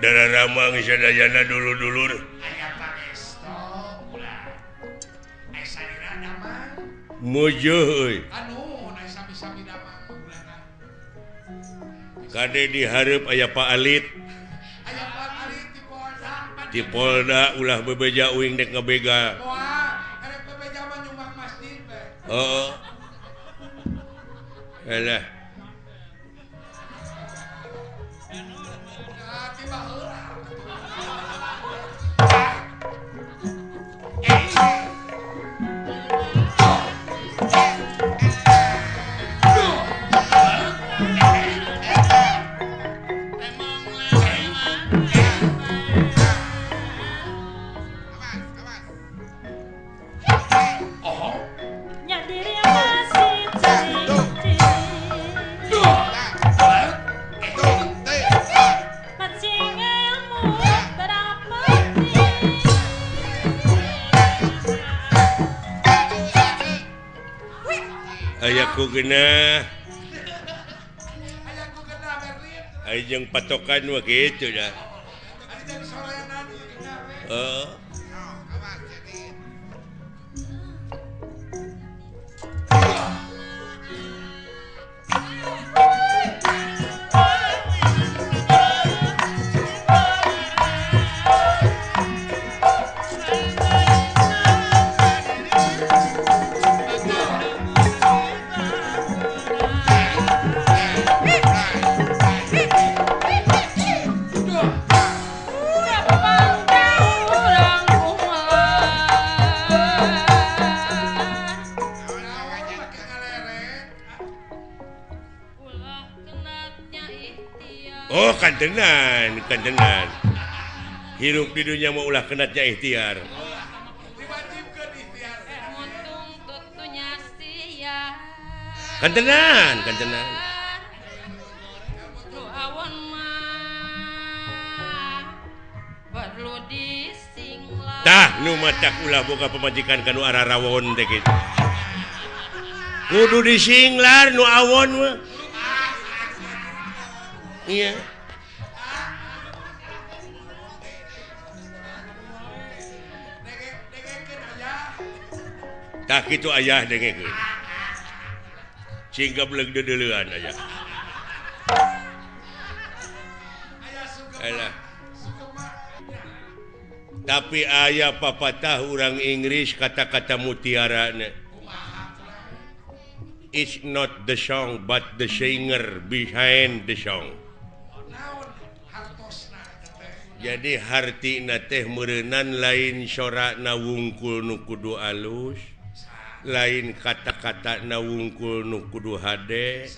Darah ramang sadayana dulur-dulur. Aya pangesto ulah. Aya salira damang. Mojo euy. Anu aya sami-sami damang ulah. Kade dihareup aya Pak Alit. Aya Pak Alit di Polda. Di Polda ulah bebeja uing dek ngebegal. Moal, erek bebeja mah nyumbang masjid we. Heeh. Alah. Ayaku genah. Aya jeung patokan mah kitu dah. Heeh. Oh kantenan, kantenan. Hirup di dunia mau ulah kenatnya ikhtiar. Kantenan, kantenan. Tah nu matak ulah boga pamajikan kanu ararawon teh kitu. Kudu disinglar nu awon mah. Iya. Tah kitu ayah dengekeun. Cing gableg deudeuleun ayah. Alah. Tapi ayah papatah urang Inggris kata-kata mutiarana. It's not the song but the singer behind the song. Jadi hartina teh meureunan lain sorana wungkul nu kudu alus, lain kata-kata na wungkul nu kudu hade,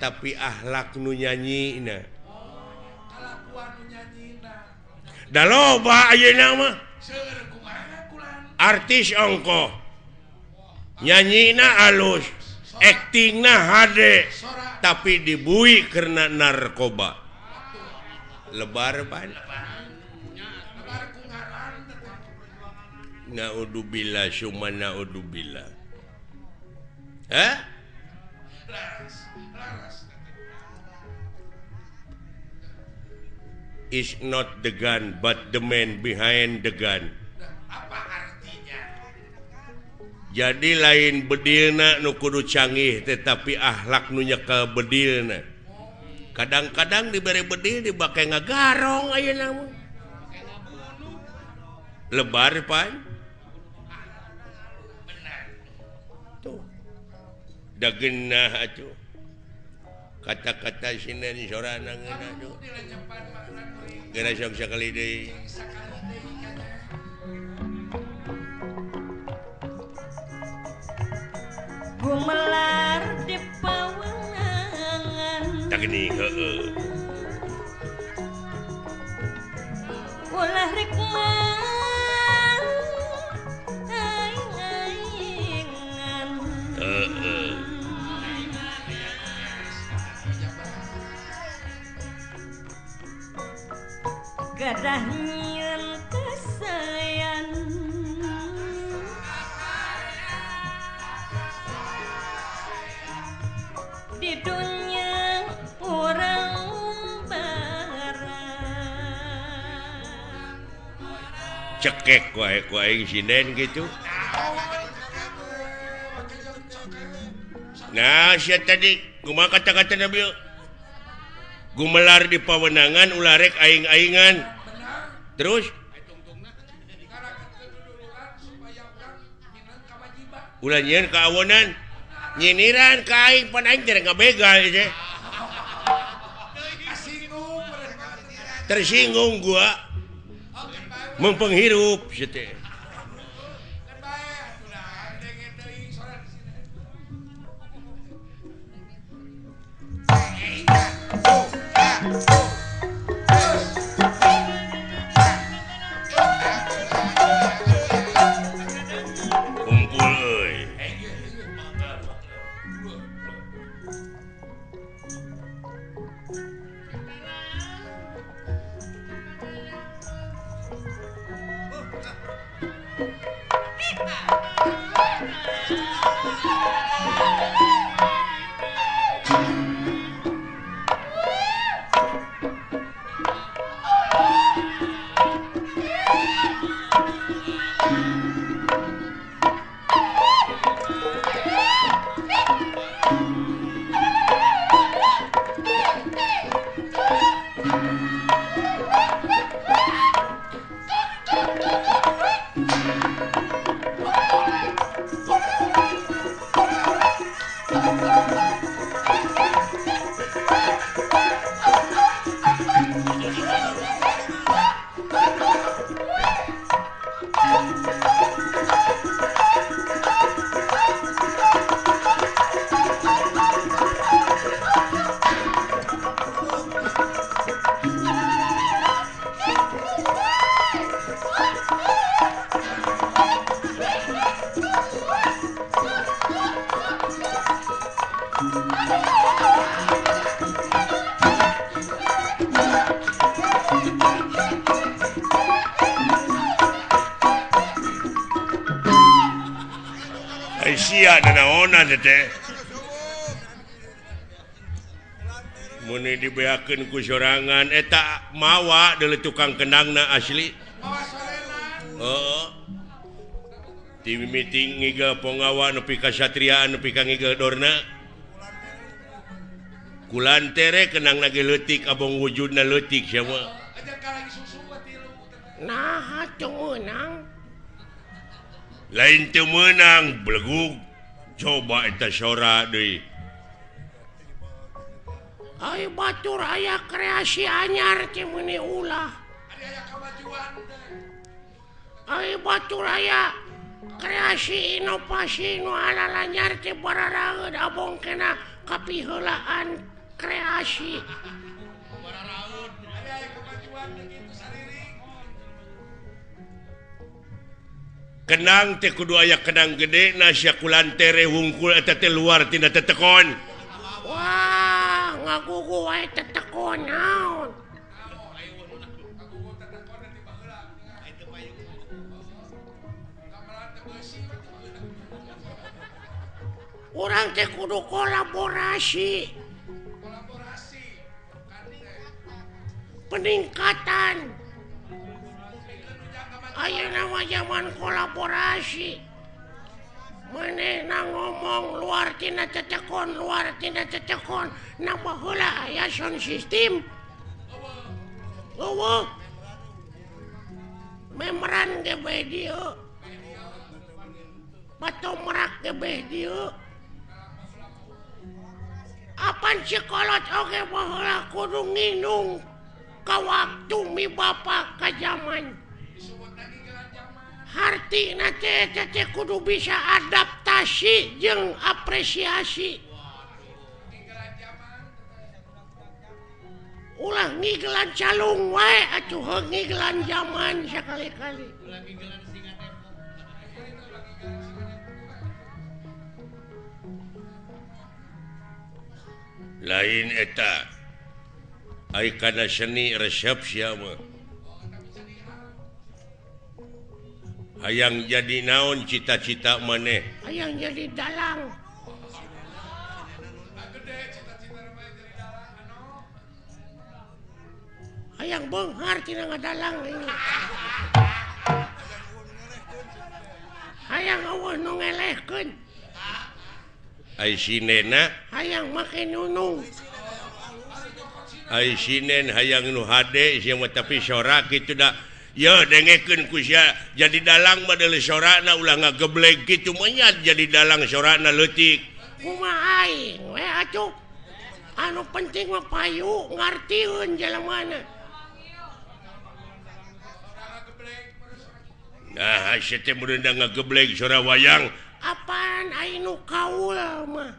tapi akhlak nu nyanyina. Da loba ayeuna mah. Artis ongkoh. Nyanyina alus, aktingna hade, tapi dibui karena narkoba. Lebar pan. Naudzubillah summa naudzubillah. Hah? It's not the gun but the man behind the gun. Apa artinya? Jadi lain bedilna nu kudu canggih tetapi akhlak nu nyekel bedilna. Kadang-kadang dibere bedil dibake ngagarong ayeuna mah. Lebar pan. Tuh. Da geunah atuh. Kata-kata sinden sorana ngeunah tuh. Geura sok sakali deui. Gumelar di pawengan. Tah geuning heueuh. Ulah rek mah aing-aingan. Heeh. Gadah nyieun kasayan. Di dunia urang barang. Dicekek wae ku aing sinden gitu. Nah, sia tadi kumaha kata-kata Nabi? Gumelar di pawenangan ulah rek aing-aingan. Terus ulah nyieun kaawonan, nyiniran ka aing pan aing teh ngabegal teh. Tersinggung gua. Mempenghirup sia teh. Kumpul euy. Muni dibeakeun ku sorangan eta mawa deuleu tukang kendangna asli. Heeh. Ti mimiti ngigel ponggawa nepi ka satriaan nepi ka ngigel dorna. Kulantere kendangna ge leutik abong wujudna leutik sia mah. Naha teu meunang? Lain teu meunang belegug. Coba eta sora deui. Ai batur aya kreasi anyar teh meuni ulah. Ai batur aya kreasi inovasi nu alalanyar teh bararaeud abong kena kapiheulaan kreasi. Kenang teh kudu aya kenang gede na sia kulantere wungkul eta teh luar tina tetekon. Wah, ngagugu wae tetekon naon. Urang teh kudu kolaborasi. Peningkatan. Ayeuna mah zaman kolaborasi. Manehna ngomong luar tina tetekon, luar tina tetekon, na baheula aya sound system. Eueuh. Memeran ge bae dieu. Batomrak ge bae dieu. Apan sikolot oge baheula kudu nginung ka waktu mi bapa ka zaman. Hartina teh kudu bisa adaptasi jeung apresiasi. Ulah ngigelan calung wae atuh heuh ngigelan zaman sakali-kali. Lain eta ai kana seni resep sia mah. Hayang jadi naon cita-cita maneh? Hayang jadi dalang. Hayang beunghar tina ngadalang ini. Hayang eueuh nu ngelehkeun. Ai sinena hayang make nunung. Ai sinen hayang nu hade sia mah tapi sora kitu da. Ye dengekeun ku sia jadi dalang mah deuleu sorana ulah ngageblek kitu menyat jadi dalang sorana leutik. Kumaha aing we atuh. Anu penting mah payu ngartieun jelemana. Nah, sia teh meureun ngageblek sora wayang. Apaan aing nu kaul mah.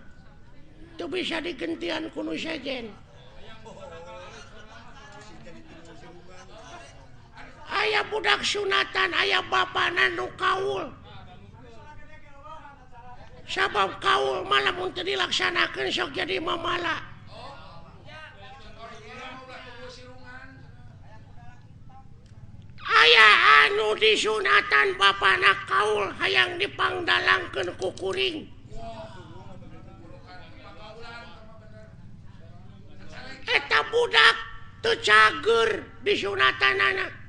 Teu bisa digentian ku nu sejen. Aya budak sunatan, aya bapana nu kaul. Sabab kaul mah lamun teu dilaksanakeun sok jadi mamala. Aya anu disunatan bapana kaul hayang dipangdalangkeun ku kuring. Eta budak teu cager disunatanana.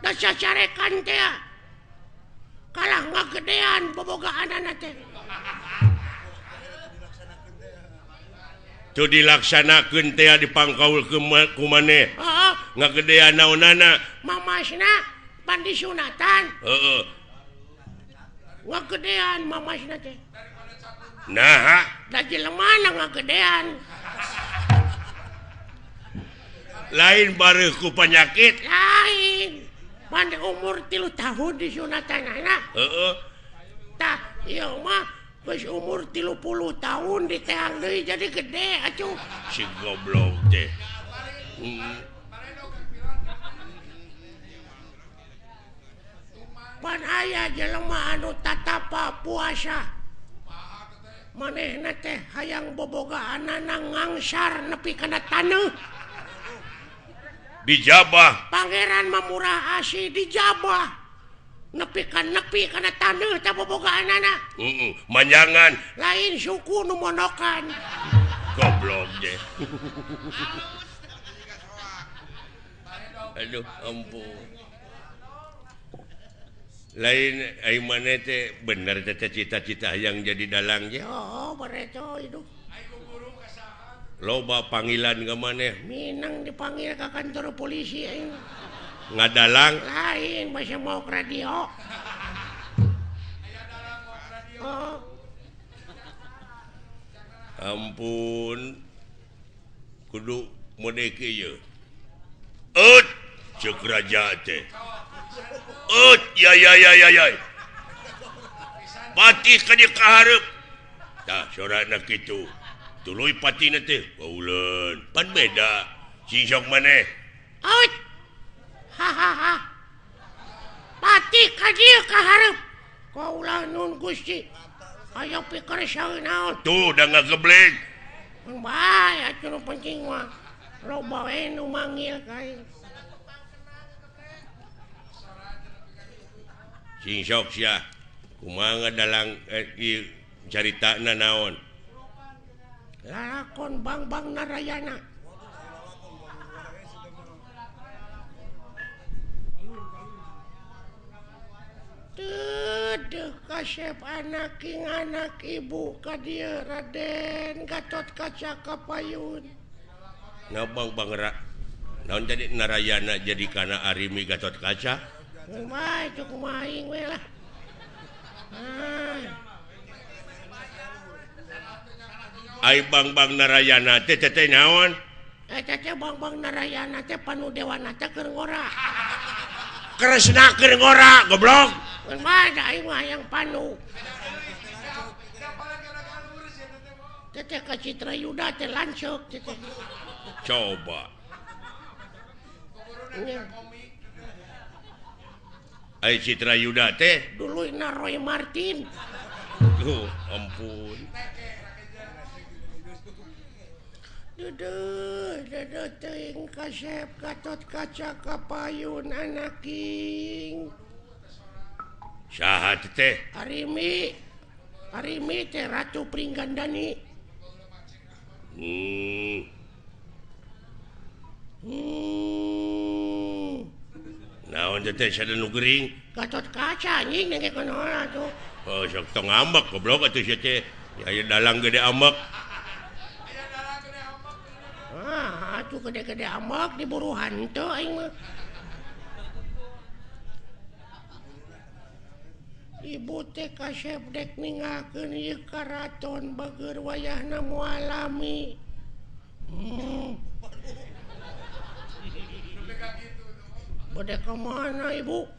Da cacarekan teh kalah ngagedean bobogaanana teh. Teu dilaksanakeun teh dipangkaul ku maneh. Heeh, ngagedean naonana? Mamasna pan disunatan. Heeh. Ngagedean mamasna teh. Naha? Da jelemana ngagedean. Lain bareuh ku panyakit. Lain. Pan umur 3 tahun disunatanana. Heeh. Tah, ieu mah geus umur 30 tahun diteang deui jadi gede atuh. Si goblok teh. Pan aya jelema anu tatapa puasa. Manehna teh hayang bobogaanana ngangsar nepi kana taneuh. Dijabah. Pangeran mah murah asih dijabah. Nepi ka nepi kana taneuh teh bobogaanana. Heeh, manjangan. Lain suku nu monokan. Goblok teh. Aduh, ampun. Lain ai maneh teh bener teh cita-cita hayang jadi dalang ge. Oh, bareto hidup. Loba panggilan ka maneh. Minang dipanggil ka kantor polisi aing. Ngadalang? Lain basa mau ke radio. Oh. Ampun. Kudu mode kieu. Eut ceuk raja teh. Eut ya ya ya ya ya. Patih ka dieu ka hareup. Tah sorana kitu. Tuluy patina teh bauleun. Pan beda. Sing sok maneh. Eut. Ha ha ha. Patih ka dieu ka hareup. Kaulah nun Gusti. Ayo pikir saeun naon. Tuh da ngageblek. Mun bae atuh nu penting mah. Loba we nu manggil ka aing. Sing sok sia. Kumaha dalang ieu caritana naon? Lalakon Bangbang Narayana. Teuh kasep anak king anak ibu ka dieu Raden Gatot Kaca Kapayun. Ngabang Bang naon jadi Narayana jadi kana Arimi Gatot Kaca? Kumaha itu kumaha aing we lah. Ah. Ai Bangbang Narayana teh teh naon? Eta teh Bangbang Narayana teh panu dewana teh keur ngora. Kresna keur ngora goblok. Kumaha da aing mah hayang panu. Teh ka Citra Yuda teh lanceuk teh. Coba. Ai Citra Yuda teh duluyna Roy Martin. Duh, ampun. Duduh, duduh teuing kasep Gatot Kaca Kapayun anaking. Saha teh? Arimi. Arimi teh Ratu Pringgandani. Naon teh sada nu gering? Gatot Kaca anjing dengekeun heula tuh. Oh, sok tong ambek goblok atuh sia teh. Aya dalang gede ambek. Aya dalang gede ambek. Ah, atuh gede-gede ambek diburu hantu aing mah. Ibu teh kasep dek ninggalkeun ieu karaton bageur wayahna moal lami. Bade ka mana ibu?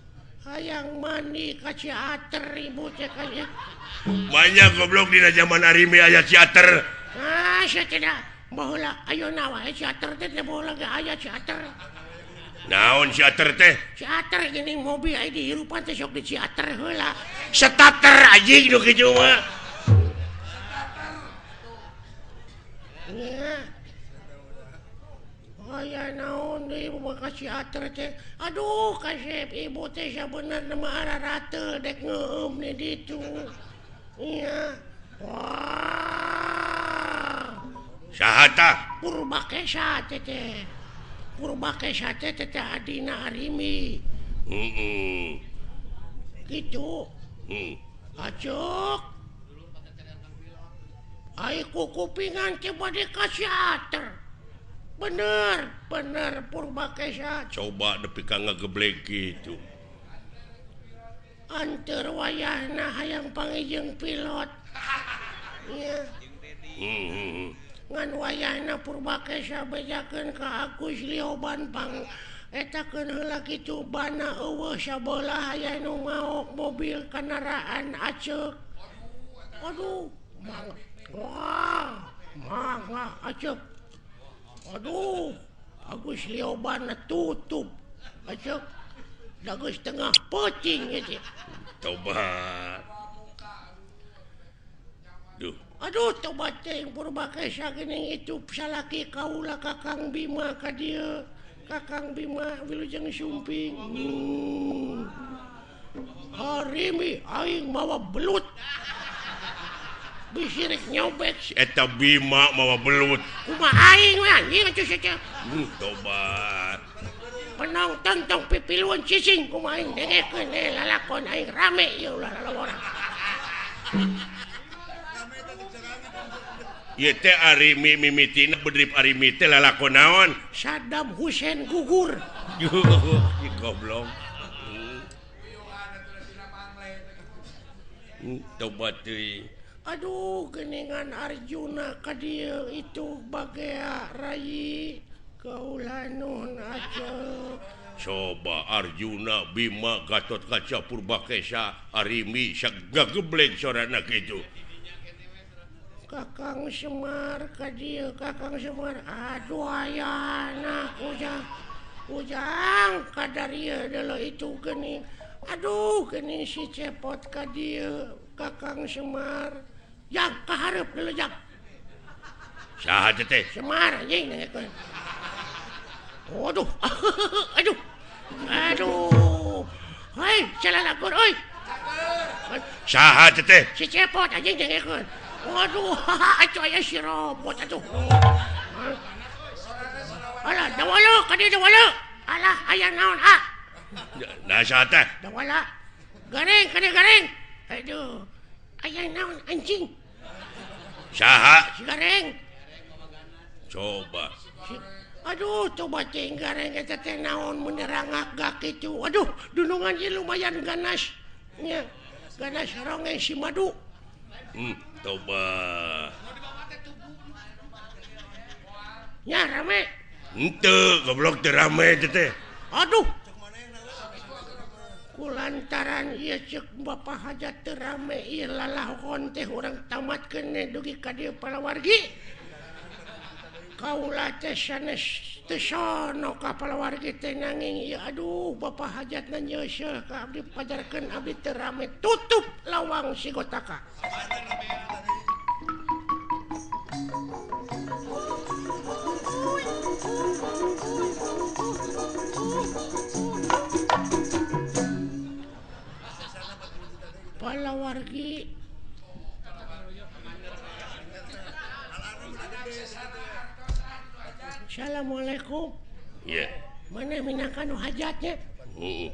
Hayang mandi ka Ciater ibu teh kaya. Banyak goblok dina zaman Arimi aya Ciater. Ah, sia tidak. Baheula ayeuna wae Ciater teh teh baheula ge aya Ciater. Naon Ciater teh? Ciater geuning mobil aya dihirupan teh sok di Ciater heula. Starter anjing nu kitu mah. Nya. Aya naon deui ibu mah ka Ciater teh. Aduh kasep ibu teh sabenerna mah ararateul dek ngeueum di ditu. Nya. Wah. Saha tah? Purbakesa teh teh. Purbakesa teh teh adina Arimi. Heeh. Kitu. Heeh. Acuk. Ai kukupingan teh bade ka Ciater. Bener, bener Purbakesa. Coba nepi ka ngageblek kitu. Anteur wayahna hayang panggih pilot. Nya. Ngan wayahna Purbakesa bejakeun ka Agus Lioban pang etakeun heula kitu bana eueuh sabelah aya nu maok mobil kendaraan aceuk. Aduh, mangga. Wah, mangga aceuk. Aduh, Agus Lioban tutup. Aceuk. Da geus tengah peuting ieu teh. Tobat. Duh. Aduh, tobat teh Purbakesa geuning itu salaki kaula Kakang Bima ka dieu. Kakang Bima wilujeng sumping. Harimi aing mawa belut. Bisi rek nyobek si eta Bima mawa belut. Kumaha aing we anjing atuh sia teh. Tobat. Penonton tong pipiluan cicing kumaha aing dengekeun lalakon aing rame ieu ulah lalawora. Ieu teh Arimi mimitina bedrip Arimi teh lalakon naon? Saddam Hussein gugur. Goblok. Tobat teuing. Aduh, geningan Arjuna ka dieu itu bagea rayi kaula nuhun aceuk. Coba Arjuna, Bima, Gatot Kaca, Purbakesa, Arimi sagageblek sorana kitu. Kakang Semar ka dieu, Kakang Semar. Aduh ayana ujang. Ujang kadarieu deuleu itu geuning. Aduh geuning si Cepot ka dieu, Kakang Semar. Jang kahareup deuleu jang. Saha teh? Semar anjing dengekeun. Waduh. Aduh. Aduh. Hei, salalakon euy. Saha teh? Si Cepot anjing dengekeun. Waduh, atuh aya si robot atuh. Alah, dawala ka dieu dawala. Alah, aya naon ah? Nah, saha teh? Dawala. Gareng ka dieu gareng. Aduh. Aya naon anjing? Saha? Si gareng. Coba. Aduh, coba cing gareng eta teh naon mun rangak gak kitu. Aduh, dunungan ieu lumayan ganas. Nya, ganas rongeng si madu. Coba. Nya rame. Henteu, goblok teu rame teh teh. Aduh. Kulantaran ieu ceuk Bapak Hajat teu rame ieu lalahon teh urang tamatkeun dugi ka dieu palawargi. Kaula teh sanes teu sono ka palawargi teh nanging ieu aduh Bapak Hajatna nyeuseuh ka abdi pajarkeun abdi teu rame tutup lawang sigotaka. Palawargi Assalamualaikum. Iya. Mana minangka nu hajatnya? Heeh.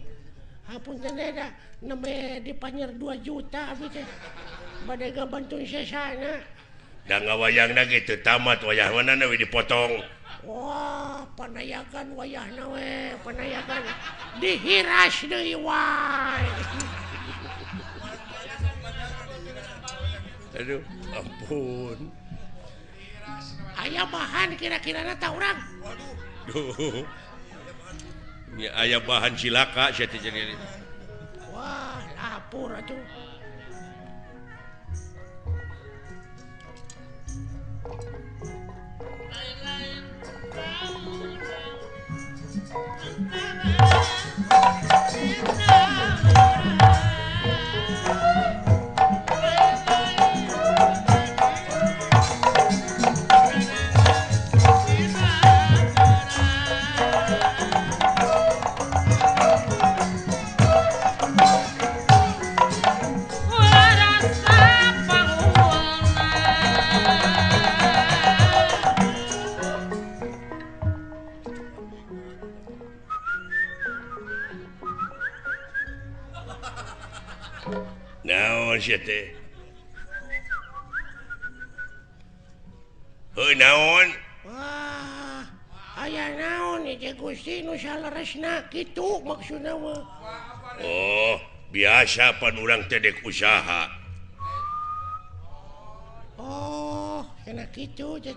Hapunten da nembe dipanyer 2 juta abdi teh. Bade gabantu sesana. Da ngawayangna ge teu tamat wayah mana we dipotong. Wah, panayagan wayahna we, panayagan dihiras deui wae. Aduh, ampun. Aya bahan kira-kirana ta urang. Waduh. Nya aya bahan cilaka sia teh jadi. Wah, lapor atuh. Naon sia teh? Heuh naon? Wah, aya naon ieu Gusti nu saleresna kitu maksudna mah. Oh, biasa pan urang teh dek usaha. Oh, kena kitu teh.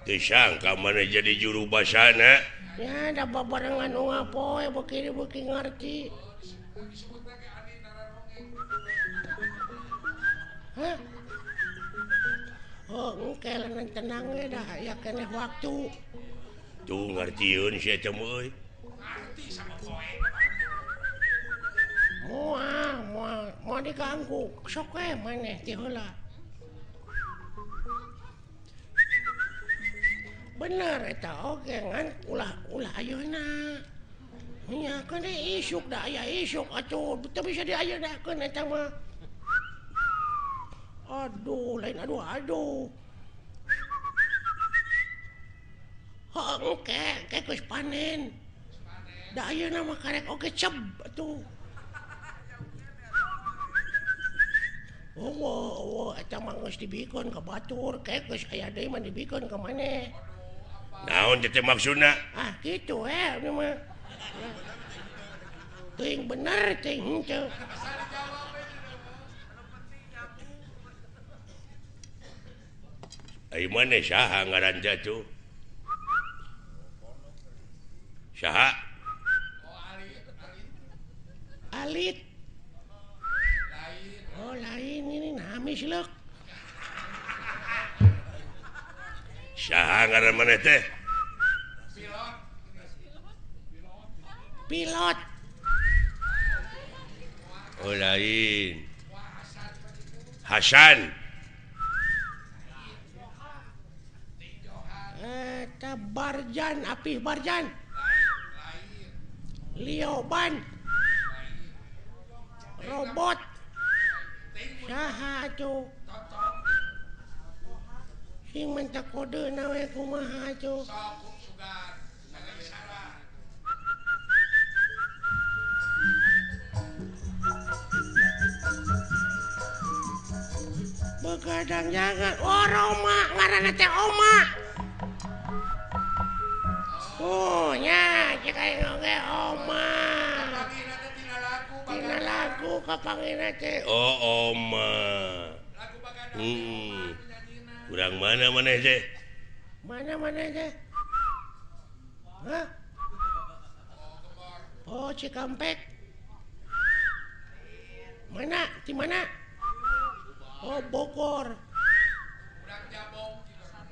Teu sangka maneh jadi juru basana. Ya, da babarengan unggal poe beuki-beuki ngarti. Hah? Oh, engke leungeun tenang we dah aya keneh waktu. Tuh ngartieun sia teh euy. Ngarti sama poe. Moal, moal, moal diganggu. Sok we maneh ti heula. Bener eta oge ngan ulah ayeuna. Nya keun isuk da aya isuk atuh teu bisa diayenakeun eta mah. Aduh, lain aduh aduh. Heuh engke, engke geus panen. Da ayeuna mah karek oge ceb atuh. Oh, eta mah geus dibikeun ka batur, ke geus aya deui mah dibikeun ka maneh. Naon teh maksudna? Ah, kitu we ieu mah. Teuing bener teuing henteu. Ai maneh saha ngaran teh atuh? Saha? Alit. Oh, lain ini hamis leuk. Saha ngaran maneh teh? Pilot. Pilot. Oh, lain. Hasan. Eta Barjan, Apih Barjan. Lioban. Robot. Saha atuh? Sing menta kodeuna we kumaha atuh? Begadang jangan. Oh, Roma ngaranna teh Oma. Oh, nya cek aing oge Oma. Tina lagu kapangina teh. Oh, Oma. Urang mana maneh teh? Mana maneh teh? Hah? Oh, Cikampek. Mana? Di mana? Oh, Bogor.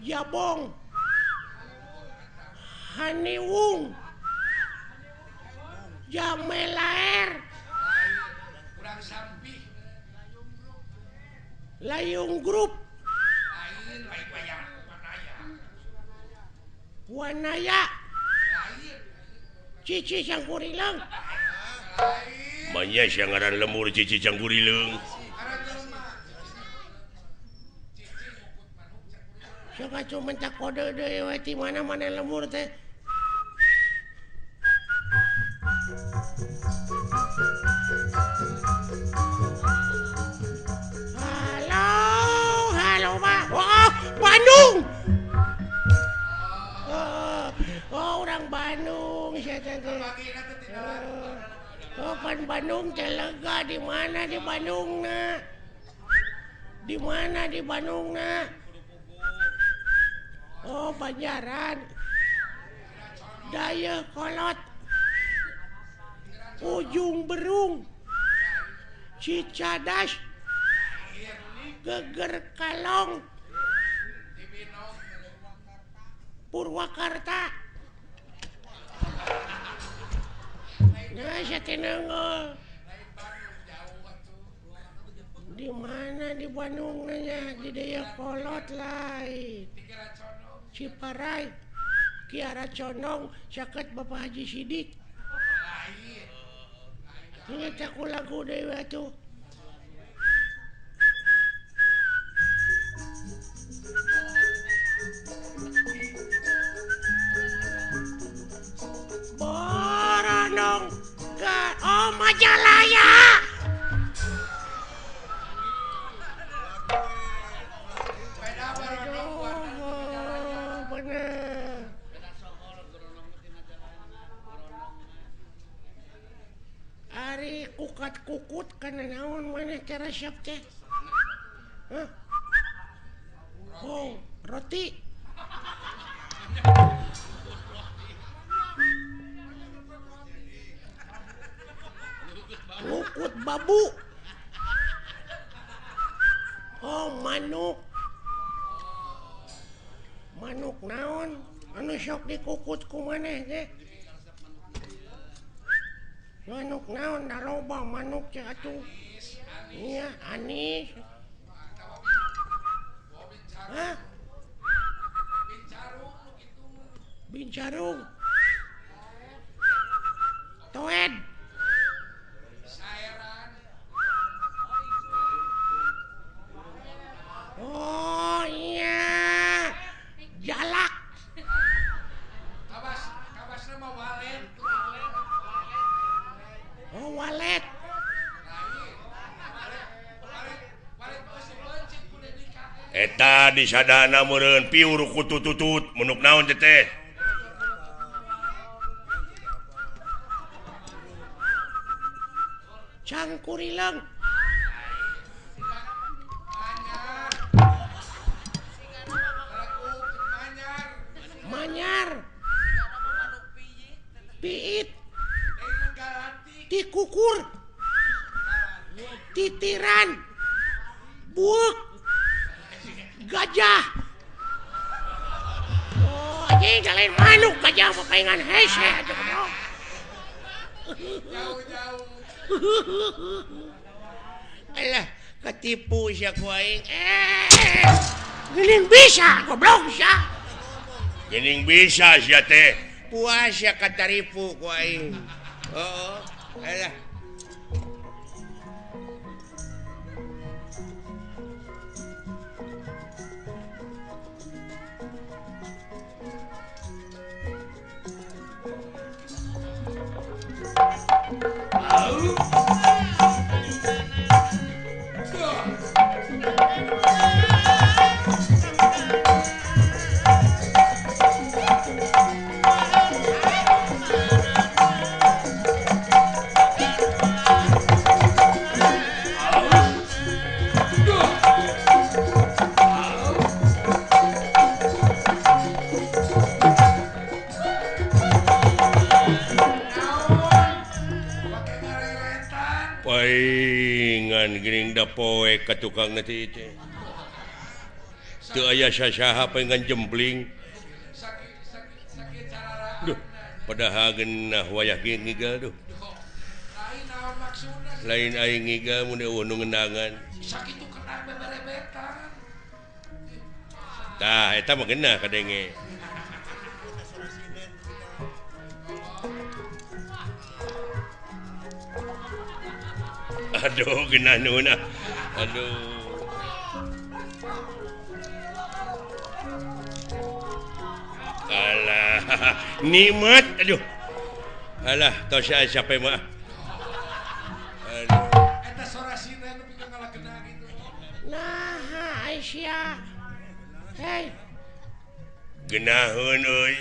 Jabong. Haniwung. Jamelaer. Layung Group. Wanaya. Cici Cangkurileung. Manya sia ngaran lemur Cici Cangkurileung. Sok atuh minta kode deui we ti mana-mana lemur teh. Halo, halo Pak. Oh, Bandung. Oh, orang Bandung saya teh. Oh, pan Bandung teh lega di mana di Bandung na? Di mana di Bandung na? Oh, Banjaran. Dayakolot. Ujung Berung. Cicadas. Geger Kalong. Purwakarta. Nah, saya tenang. Di mana di Bandung nanya di Dayakolot lain. Ciparai, Kiara Condong, caket Bapak Haji Sidik. Ini aku lagu dewa tuh. Boronong ke oh Majalaya. Aduh, bener. Ari kukat-kukut kana naon maneh teh resep teh? Hah? Oh, roti. Kukut babu. Oh, manuk. Manuk naon? Anu sok dikukut ku maneh teh? Manuk naon da loba manuk teh atuh. Iya, anis. Hah? Bincarung. Toed. Oh iya. Jalak. Kabas, kabasna mah walet. Oh, walet. Eta disadana meureun piur kutututut menuk naon teh teh. Cangkurileung. Manyar. Piit. Tikukur. Titiran. Buuk. Gajah. Oh, anjing lain manuk gajah mah paingan hese atuh goblok. Jauh-jauh. Alah, ketipu sia ku aing. Geuning bisa goblok sia. Geuning bisa sia teh. Puas sia kataripu ku aing. Heeh. Alah. Paingan geuning da poek ka tukang teh teh. Teu aya sasaha paingan jempling. Duh, padahal geunah wayah ge ngigal duh. Lain aing ngigal mun eueuh nu ngendangan. Sakitu kenang beberebetan. Tah, eta mah geunah kadenge. Aduh, geunah nuhun ah. Aduh. Alah, nikmat aduh. Alah, tos siapa mah. Eta sora sina nu pikeun ngalakena gitu. Nah, Aisyah. Hei. Geunaheun euy.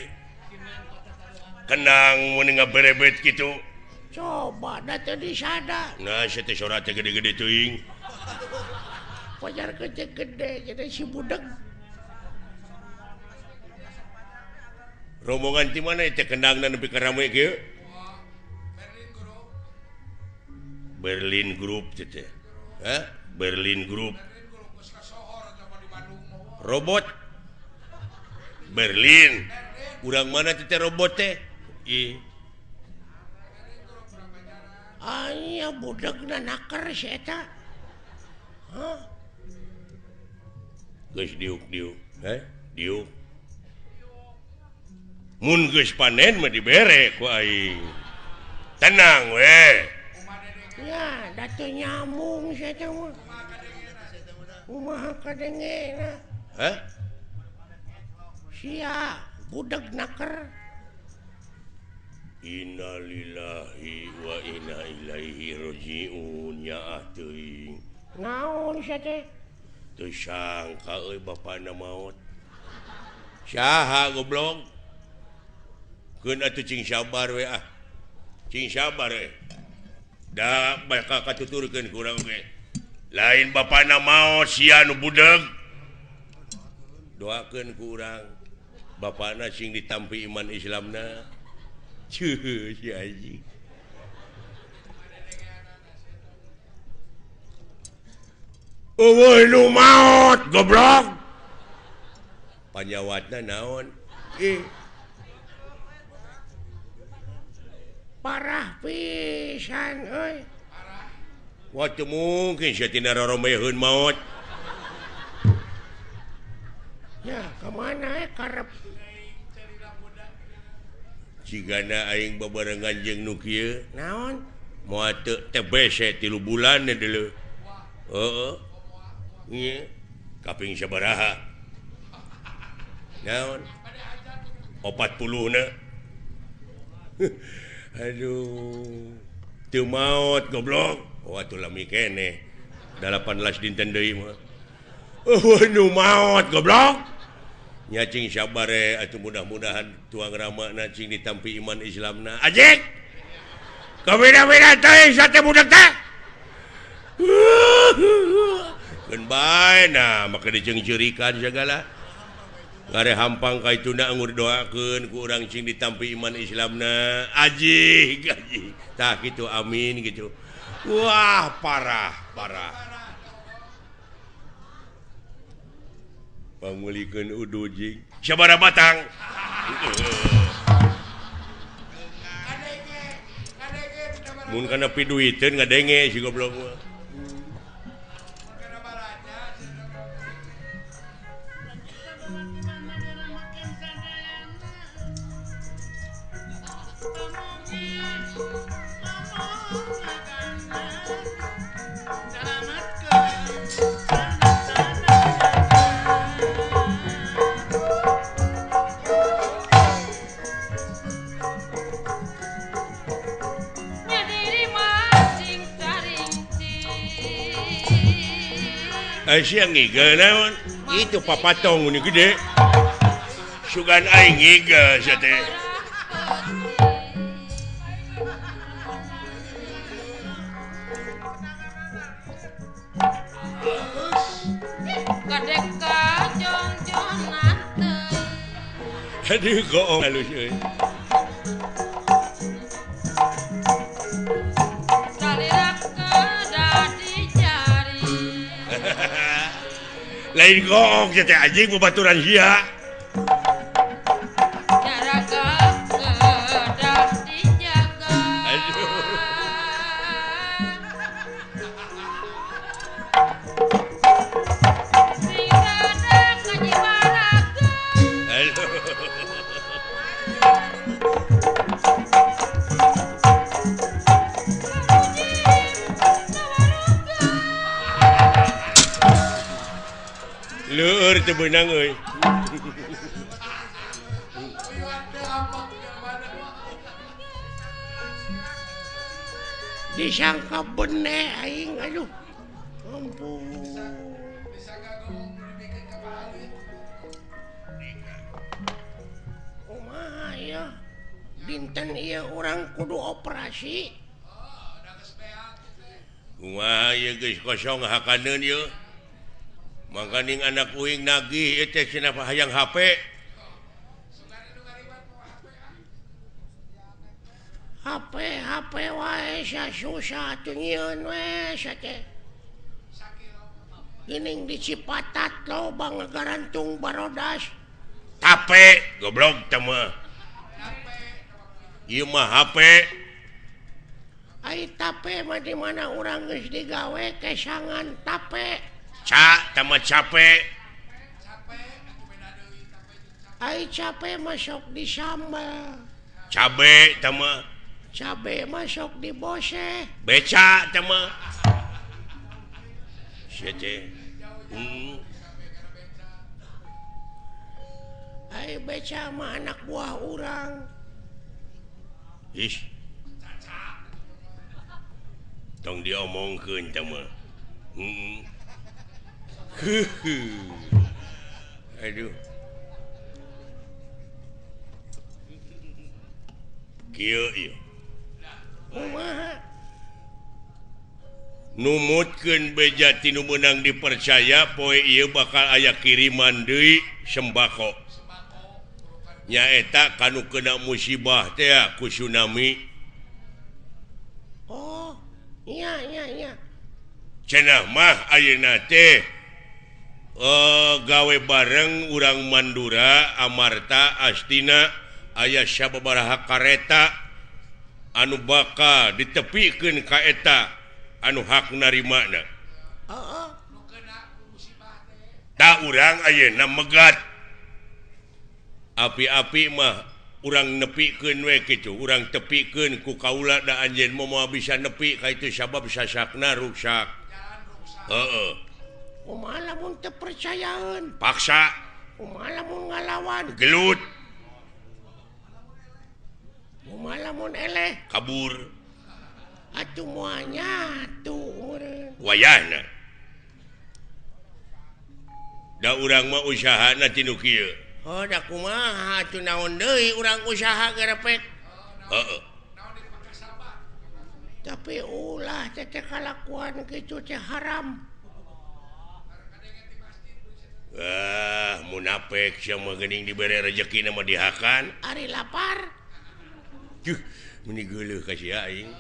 Kenang mun ngaberebet kitu. Coba da teu disada. Nah, sia teh sora teh gede-gede teuing. Pajar gede-gede jadi si budeg. Rombongan ti mana teh kendangna nepi ka rame kieu? Berlin Group teh. Hah? Berlin Group. Robot Berlin. Urang mana teh robot teh? Ih. Aya budegna naker si eta. Hah? Geus diuk-diuk, heh? Diuk. Mun geus panen mah dibere ku aing. Tenang we. Ya, da teu nyambung si eta mah. Kumaha kadengena? Hah? Sia budeg naker. Innalillahi wa inna ilaihi rajiun ya teuing. Naon sia teh? Teu sangka euy bapana maot. Saha goblok? Keun atuh cing sabar we ah. Cing sabar we. Da bakal katuturkeun ku urang ge. Lain bapana maot sia nu budeg. Doakeun ku urang bapana sing ditampi iman Islamna. Cuh, si anjing. Eueuh nu maot goblok. Panyawatna naon? Ih. Parah pisan euy. Wah teu mungkin sia tina roromeheun maot. Ya, ka mana karep? Cigana aing babarengan jeung nu kieu. Naon? Moal teu TBC 3 bulan deuleu. Heeh. Nya kaping sabaraha? Naon? 40 na. Aduh. Teu maot goblok. Oh atuh lami keneh. 18 dinten deui mah. Eueuh nu maot goblok. Nya cing sabare atuh mudah-mudahan tuang ramana cing ditampi iman Islamna. Ajik. Kabeda-beda teh sate budak teh. Keun bae nah make diceungceurikan sagala. Ngare hampang ka ituna anggur doakeun ku urang cing ditampi iman Islamna. Ajik, ajik. Tah kitu amin gitu. Wah, parah, parah. Pangulikeun udu jing. Sabaraha batang? Mun kana piduiteun ngadenge si goblok mah. Aisyah ngigel naon? Itu papatong ini gede. Sugan aing ngigel sia teh. Aduh goong halus euy. Lain goong sia teh anjing babaturan sia. Leur teu beunang euy. Disangka bene aing aduh. Ampun. Kumaha ya? Dinten ieu urang kudu operasi. Kumaha ieu geus kosong hakaneun ieu. Mangkaning anak uing nagih ieu teh cenah hayang HP. HP HP wae susah atuh nyieun we sia teh. Geuning di Cipatat loba ngagarantung barodas. Tape goblok teh mah. Ieu mah HP. Ai tape mah di mana urang geus digawe kesangan tape. Ca tama capek. Ai cape masuk di sambal. Cabe tama. Cabe masuk di bose. Beca tama. Sia teh. Ai beca mah anak buah urang. Ih. Tong diomongkeun tama. Aduh. Kieu ieu. Kumaha? Numutkeun beja ti nu meunang dipercaya poe ieu bakal aya kiriman deui sembako. Nyaeta kanu kena musibah teh ku tsunami. Oh, iya iya iya. Cenah mah ayeuna teh gawe bareng urang Mandura Amarta Astina aya sababaraha kareta anu bakal ditepikeun ka eta anu hak narimana. Heeh. Ta urang ayeuna megat. Api-api mah urang nepikeun we kitu, urang tepikeun ku kaula da anjeun moal bisa nepi ka itu sabab sasakna ruksak. Heeh. Kumaha lamun teu percayaeun? Paksa. Kumaha lamun ngalawan? Gelut. Kumaha lamun eleh? Kabur. Atuh moal nyatu meureun. Wayahna. Da urang mah usahana ti nu kieu. Oh, da kumaha atuh naon deui urang usaha gerepek. Heeh. Tapi ulah teh kalakuan kitu teh haram. Ah, munafik sia mah geuning dibere rejeki mah dihakan. Ari lapar. Duh, meuni geuleuh ka sia aing.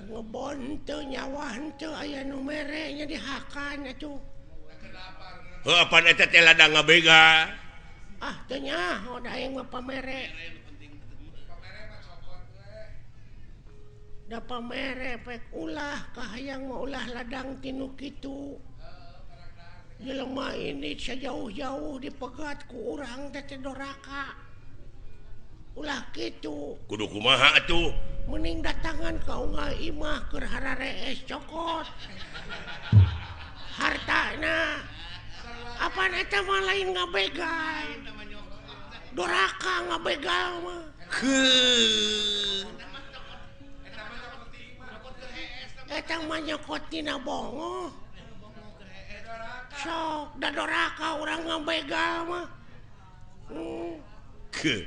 Ngebon teu nyawa henteu aya nu mere nya dihakan atuh. Heuh, apan eta teh ladang ngabega. Ah, teu nyaho da aing mah pamere. Da pamere pek ulah kahayang mah ulah ladang tinu kitu. Jelema ini sejauh-jauh dipegat ku urang teh doraka. Ulah kitu. Kudu kumaha atuh? Mending datangan ka unggal imah keur hararees cokot. Hartana. Apaan eta mah lain ngabegal. Doraka ngabegal mah. Heuh. Eta mah nyokot tina bongoh. Sok da doraka urang ngabegal mah. Ke.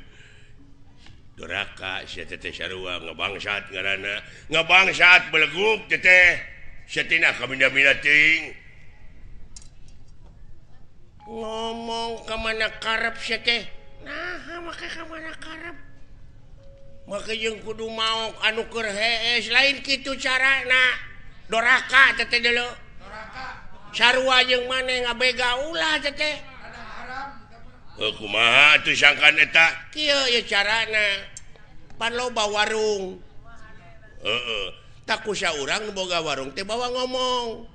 Doraka sia teh sarua ngabangsat ngaranna. Ngabangsat beleguk teh teh. Sia tina kaminda-minda teuing. Ngomong ka mana karep sia teh? Naha make ka mana karep? Make jeung kudu maok anu keur hees lain kitu carana. Doraka teh teh deuleu. Doraka. Sarua jeung maneh ngabega ulah teh teh. Heuh kumaha atuh sangkan eta? Kieu ieu carana. Pan loba warung. Heeh. Tak kusa urang nu boga warung teh bawa ngomong.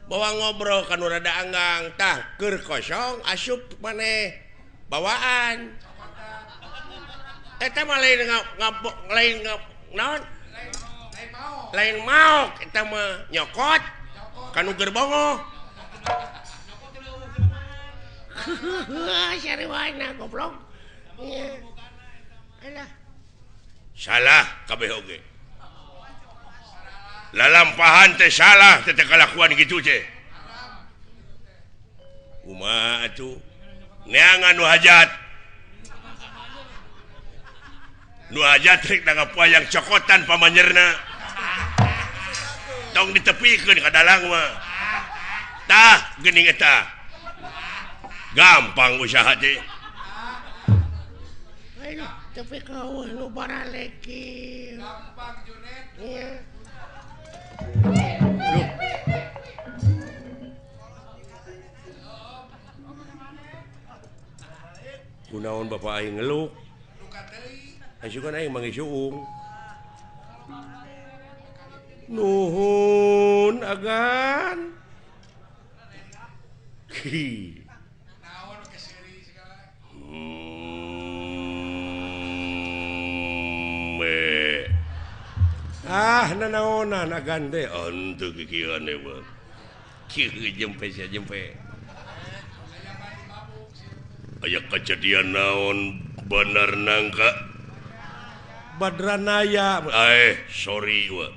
Bawa ngobrol kan rada anggang. Tah keur kosong asup maneh bawaan. Eta mah lain lain naon? Lain maok eta mah nyokot kanu gerbongoh. Sarwana goblok. Alah. Salah kabeh oge. Lalampahan teh salah teh kalakuan kitu teh. Kumaha atuh? Neangan nu hajat. Nu hajat rek nanggap wayang cokotan pamanyerna. Tong ditepikeun ka dalang mah. Tah geuning eta. Gampang usaha teh. Ayo tapi kau nu baraleki. Gampang Junet. Iya. Loh. Kunaon bapak aing ngeluk? Asukan aing manggih suung. Nuhun agan. Hi. Ah nanaonan agan teh henteu kikieuan we. Kieu jempe sia jempe. Aya kejadian naon bener nangka Badranaya. Sorry wa.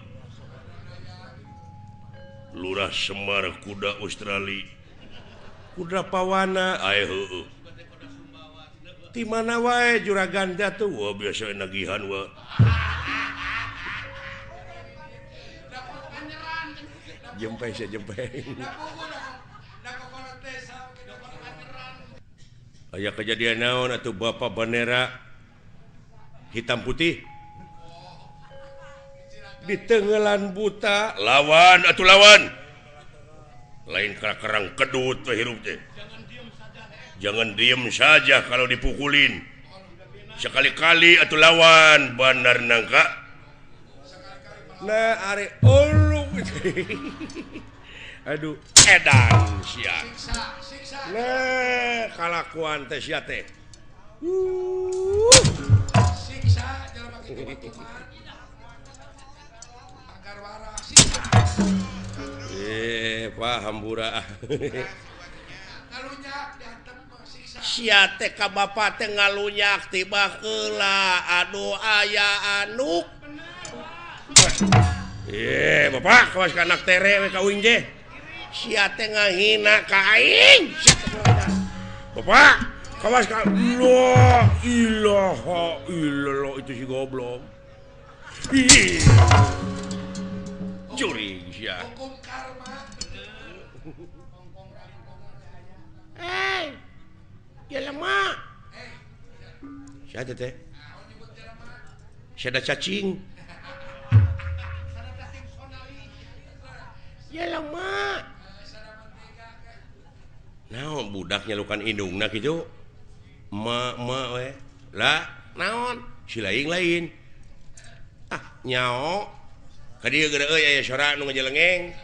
Lurah Semar kuda Australia. Kuda Pawana heueuh. Ti mana wae juragan teh atuh? Wah biasa nagihan wa. Jempe sia jempe. Aya kejadian naon atuh bapak bendera hitam putih di tenggelan buta lawan atuh lawan lain kerang kedut we hirup teh. Jangan diem saja kalau dipukulin. Sekali-kali atuh lawan bandar nangka. Nah are ulu. Aduh edan sia. Nah kalakuan teh sia teh. Siksa jelema kitu mah. Agar waras siksa. Pak hambura. Ngalunyak diantem siksa. Sia teh ka bapa teh ngalunyak tiba heula. Aduh aya anuk. Bapak kawas ka anak tere we ka uing teh. Sia teh ngahina ka aing. Bapak kawas ka la ilaha illallah itu si goblok. Ih. Curi sia. Hukum karma. Eh. Jelema. Sia teh teh. Sia da cacing. Jelema. Naon budak nyalukan indungna kitu? Ma ma we. Lah, naon? Si lain-lain. Ah, nyao. Ka dieu geura euy aya sora nu ngajelengeng.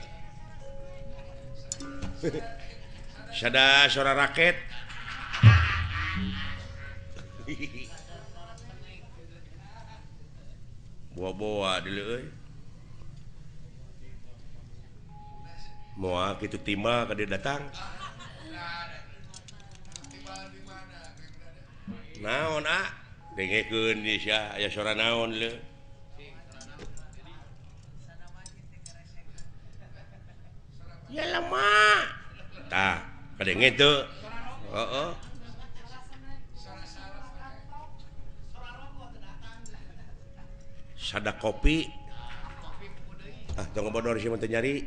Sada sora raket. Boa-boa deuleu euy. Moal kitu timbal ka dieu datang. Naon ah? Dengekeun ieu sia aya sora naon leu. Jelema. Tah, kadenge teu. Heeh. Sada kopi. Ah, tong ngobodor sia mah teu nyari.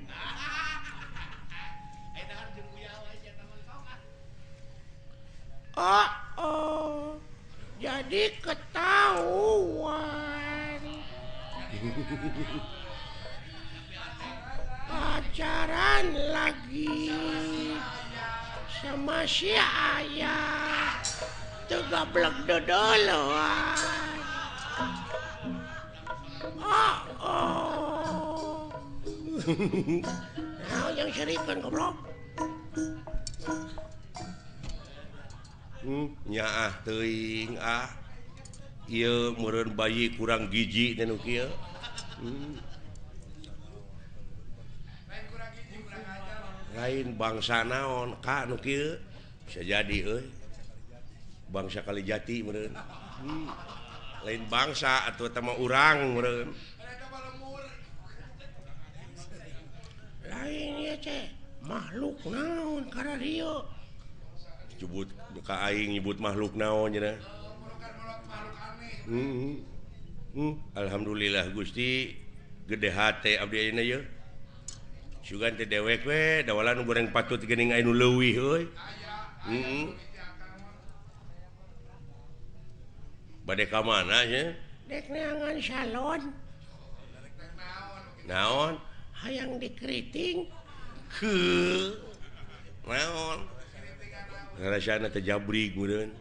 Oh, oh. Jadi ketahuan. Pacaran lagi sama si ayah. Tuh goblok dodoloan. Oh, oh. Nah, yang serikan goblok. Nyaah teuing ah. Ieu meureun bayi kurang gizi teh nu kieu. Lain bangsa naon ka nu kieu bisa jadi euy. Bangsa Kalijati meureun. Lain bangsa atau eta mah urang meureun. Lain ieu teh makhluk naon kararieu. Nyebut ka aing nyebut makhluk naon cenah. Alhamdulillah Gusti gede hate abdi ayeuna yeuh. Sugan teh dewek we dawalan nu goreng patut geuning aya nu leuwih euy. Heeh. Bade ka mana nya? Dek neangan salon. Naon? Hayang dikeriting. Heuh. Naon? Ngarasana teh jabrig meureun.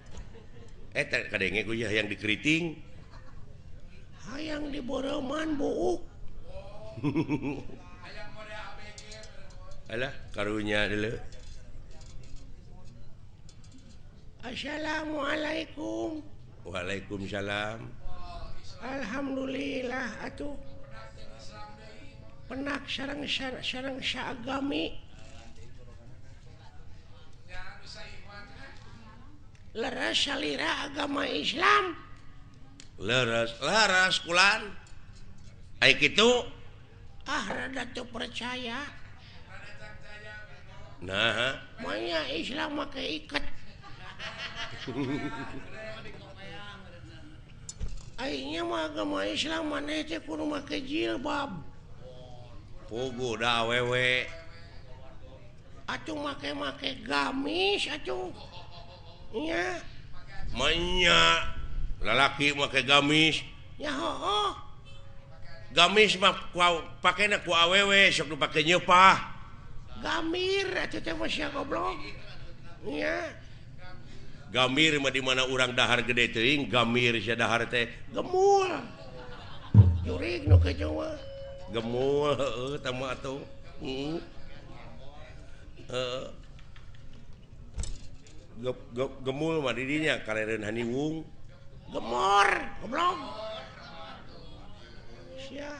Eta kadenge ku hayang dikeriting. Hayang diboreuman buuk. Alah karunya deuleu. Assalamualaikum. Waalaikumsalam. Alhamdulillah atuh. Penak sareng sareng saagami. Leres salira agama Islam. Leres, leres kulan. Ai kitu ah rada teu percaya. Nah, manya Islam make iket. Aingnya mah agama Islam maneh teh kudu make jilbab. Puguh da awewe. Atuh make-make gamis atuh. Nya. Manya lalaki make gamis. Ya heueuh. Gamis mah pakena ku awewe sok nu pake nyeupah. Gamir atuh teh mah sia goblok. Nya. Gamir mah di mana urang dahar gede teuing, gamir sia dahar teh gemul. Jurig nu kitu mah. Gemul heueuh tah mah atuh. Heeh. Heeh. Gemul mah di dinya karereun haniwung. Gemor, goblok. Sia.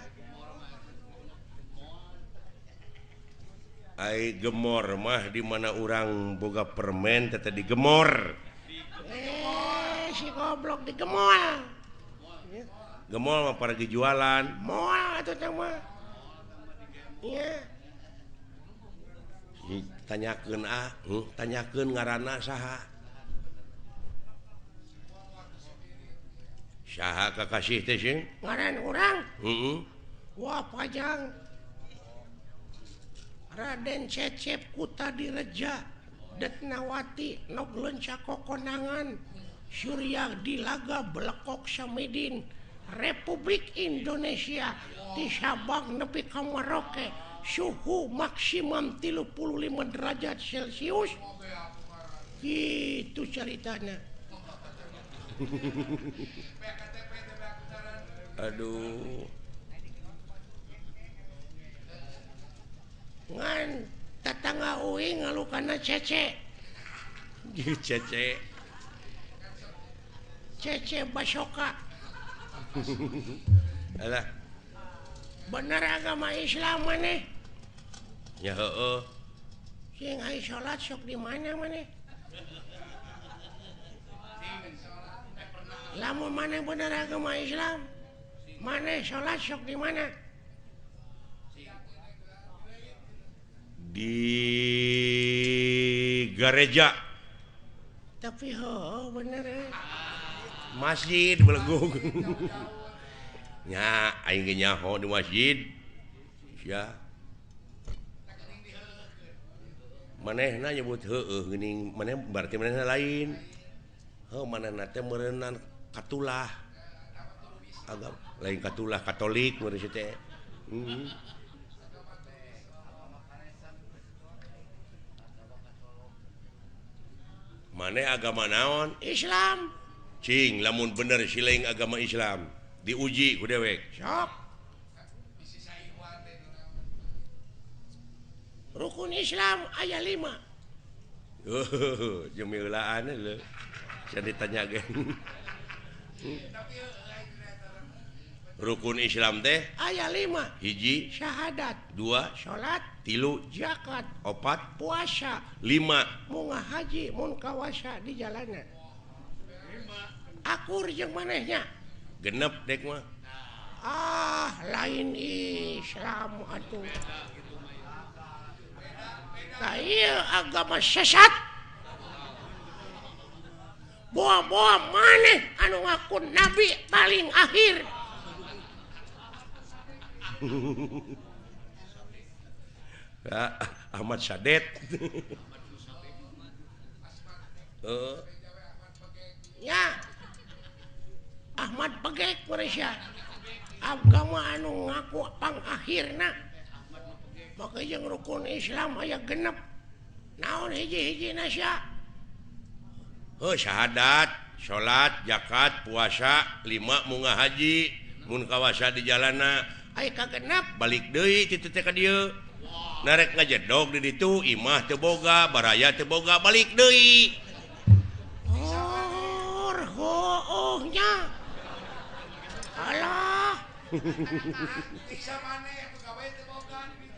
Ai gemor mah di mana urang boga permen teh digemor. Si goblok digemol. Gemol mah para jualan. Moal atuh teh mah. Nya. Tanyakeun ah, tanyakeun ngaranna saha. Saha kakasih teh sing? Ngaran urang? Heeh. Wah pajang. Raden Cecep Kutadireja Detnawati nog leunca kokonangan Surya Dilaga Belekok Samidin Republik Indonesia di Sabang nepi ka Merauke suhu maksimum 35 derajat Celcius. Gitu ceritanya. Aduh. Ngan tetangga uing ngalukana cece. Cece. Cece Basoka. Alah. Bener agama Islam maneh? Ya heueuh. Sing ai salat sok di mana maneh? Lamun maneh bener agama Islam, maneh salat sok di mana? Di gereja. Tapi heueuh bener eh. Masjid belegung. Nya aing ge nyaho di masjid. Sia. Manehna nyebut heueuh geuning maneh berarti manehna lain. Heuh manehna teh meureunan katulah. Agama lain katulah Katolik meureun teh. Maneh agama naon? Islam. Cing lamun bener siling agama Islam diuji ku dewek. Sok. Rukun Islam aya 5. Jemilaan lho. Saya ditanya ge. Rukun Islam teh aya 5. Hiji syahadat, 2 salat, 3 zakat, 4 puasa, 5 munga haji mun kawasa di jalanan. Akur jeung manehnya. Genep dek mah. Ah, lain Islam atuh. Nah, ieu agama sesat. Boa-boa maneh anu ngaku nabi paling akhir. Ahmad Sadet. Ya. Ahmad Pegek Malaysia. Agama anu ngaku pangakhirna. Maka jeung rukun Islam aya genep. Naon hiji-hijina sia? Heuh, syahadat, salat, zakat, puasa, 5 munggah haji, mun kawasa di jalana. Aya kagenep balik deui kitu teh ka dieu. Narek ngajedog di ditu, imah teu boga, baraya teu boga, balik deui. Oh, hooh nya. Alah.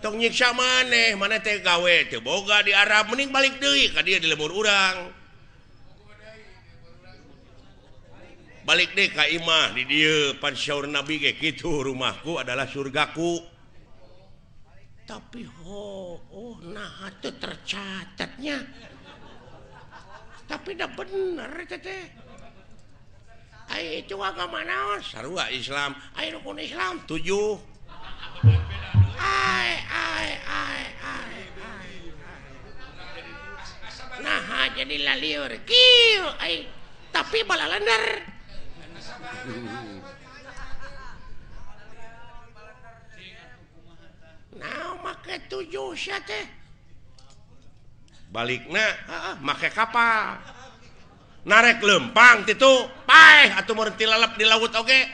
Tong nyiksa maneh, maneh teh gawe teu boga di Arab, mending balik deui ka dieu di lembur urang. Balik deh ka imah di dieu, pan syaur Nabi ge kitu, rumahku adalah surgaku. Tapi oh nah teu tercatatnya. Tapi dah bener teh. Ai itu agama naon? Sarua Islam. Ai rukun Islam 7. Ai ai ai ai. Nah jadi lalieur kieu ai tapi balalender. Nah make 7 sia teh. Balikna heeh make kapal. Narek lempang titu, paeh atuh mun tilalep di laut oge.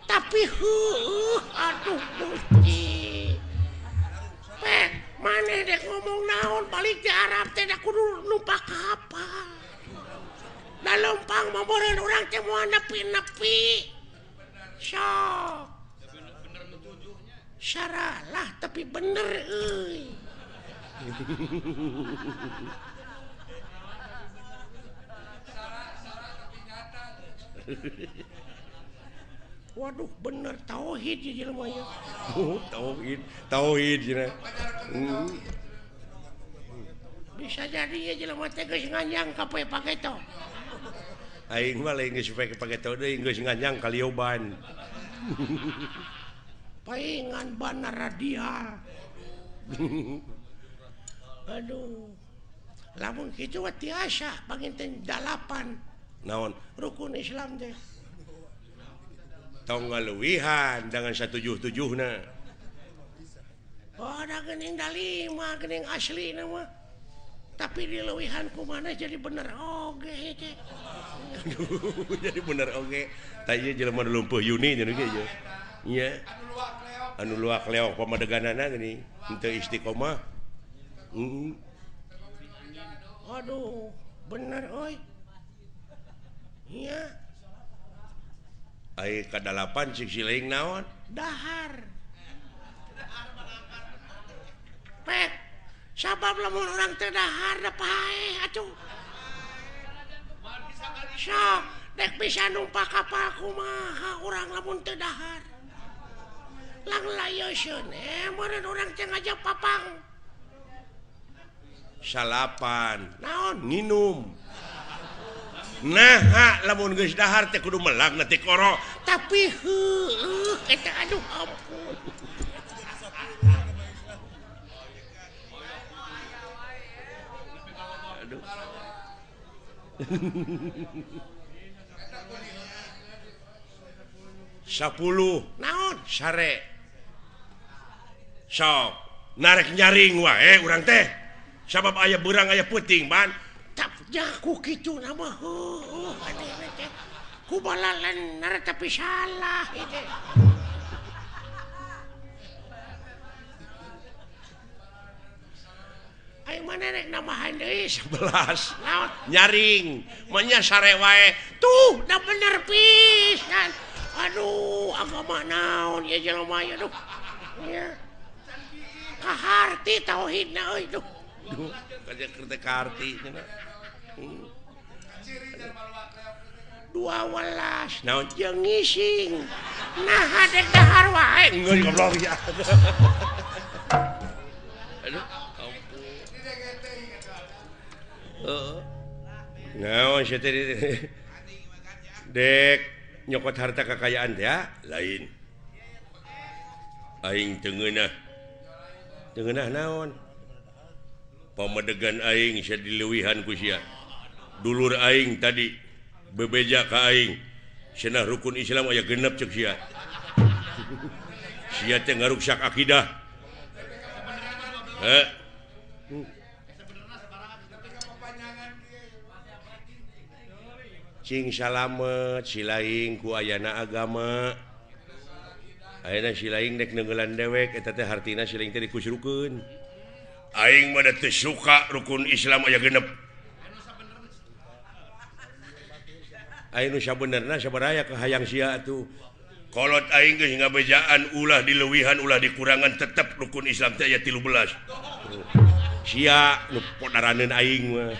Tapi heueuh aduh Gusti. Pek maneh dek ngomong naon balik di Arab teh da kudu numpak kapal. Da lempang mah meureun urang teh moal nepi-nepi. Sok. Saralah tapi bener euy. Waduh bener tauhid ieu jelema nya. Oh, tauhid, tauhid cenah. Bisa jadi ieu jelema teh geus nganyang ka poe pageto. Aing mah lain geus poe pageto deui geus nganyang ka lioban. Paingan bana radial. Aduh. Lamun kitu mah tiasa panginten 8. Naon? Rukun Islam teh. Tong ngaluwihan dengan 177na. Oh, da geuning da 5 geuning aslina mah. Tapi dileuwihan kumaha jadi bener oge teh. Aduh, jadi bener oge. Tah ieu jelema nu lumpuh Yuni cenah ge ieu. Nya. Anu luak leok pamadeganana geuning henteu istiqomah. Aduh, bener euy. Iya. Ai kadalapan cik siling naon? Dahar. Pek, sabab lamun urang teu dahar da paeh atuh. Sok, dek bisa numpak kapal kumaha urang lamun teu dahar. Lang layoseun meureun urang teh ngajak papang. Salapan. Naon? Nginum. Nah, lamun geus dahar teh kudu melak na tikoro. Tapi heueuh eta aduh ampun. Aduh. 10 naon sare. Sok narek nyaring wae urang teh. Sabab aya beurang aya peuting ban. Jaku kitu nama heueuh aneh teh. Ku balalener tapi salah ieu teh. Aing mana rek nambahan deui 11. Naon? Nyaring, manya sare wae. Tuh, da bener pisan. Aduh, agama naon ieu jelema ieu aduh. Nya. Kaharti tauhidna euy duh. Duh, kaja teh kaharti cenah. 12 naon jeung ngising. Nah dek dahar wae. Geus goblok ya. Aduh, ampun. Heeh. Naon sia teh dek nyokot harta kekayaan teh ya? Lain. Aing teu ngeunah. Teu ngeunah naon? Pamedegan aing sia dileuwihan ku sia. Dulur aing tadi bebeja ka aing. Cenah rukun Islam aya genep ceuk sia. Sia teh ngaruksak akidah. Heh. Cing salamet silaing ku ayana agama. Ayeuna silaing dek neungeulan dewek eta teh hartina silaing teh dikusrukeun. Aing mah teu suka rukun Islam aya genep. Aing nu sabenerna sabaraya kahayang sia atuh. Kolot aing geus ngabejaan ulah dileuwihan ulah dikurangan tetep rukun Islam teh aya 13. Sia nu podaraneun aing mah.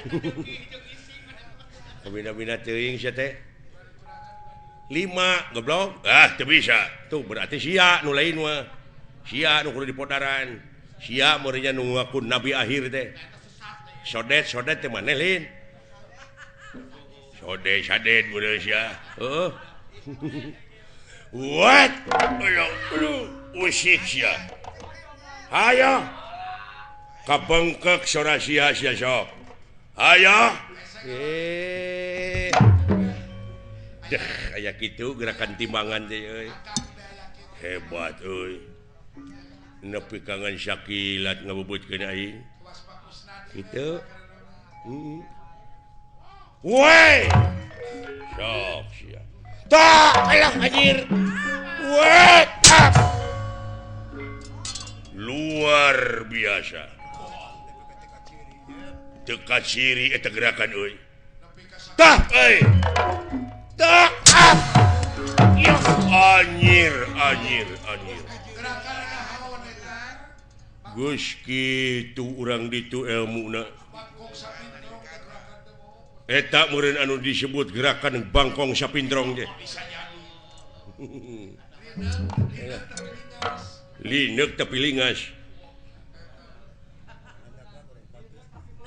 Kabina-bina teuing sia teh. 5 goblok. Ah teu bisa. Tuh berarti sia nu lain mah. Sia nu kudu dipodaran. Sia meureunnya nu ngaku nabi akhir teh. Sodet-sodet teh maneh lain. Sodet sadet meureun sia. Heuh. What? Aduh, usik sia. Hayo. Kabengkek sora sia sia sok. Hayo. Deh, aya kitu gerakan timbangan teh euy. Hebat euy. Nepi kangen sakilat ngabubutkeun aing. Kitu. Heeh. Woi. Sok sia. Tah, alah anjir. Woi, up. Luar biasa. Teu kaciri eta gerakan euy. Tah euy. Tah. Yo anjir, anjir, anjir. Geus kitu urang ditu elmuna. Eta meureun anu disebut gerakan bangkong sapindrong teh. Lineuk tapi lingas.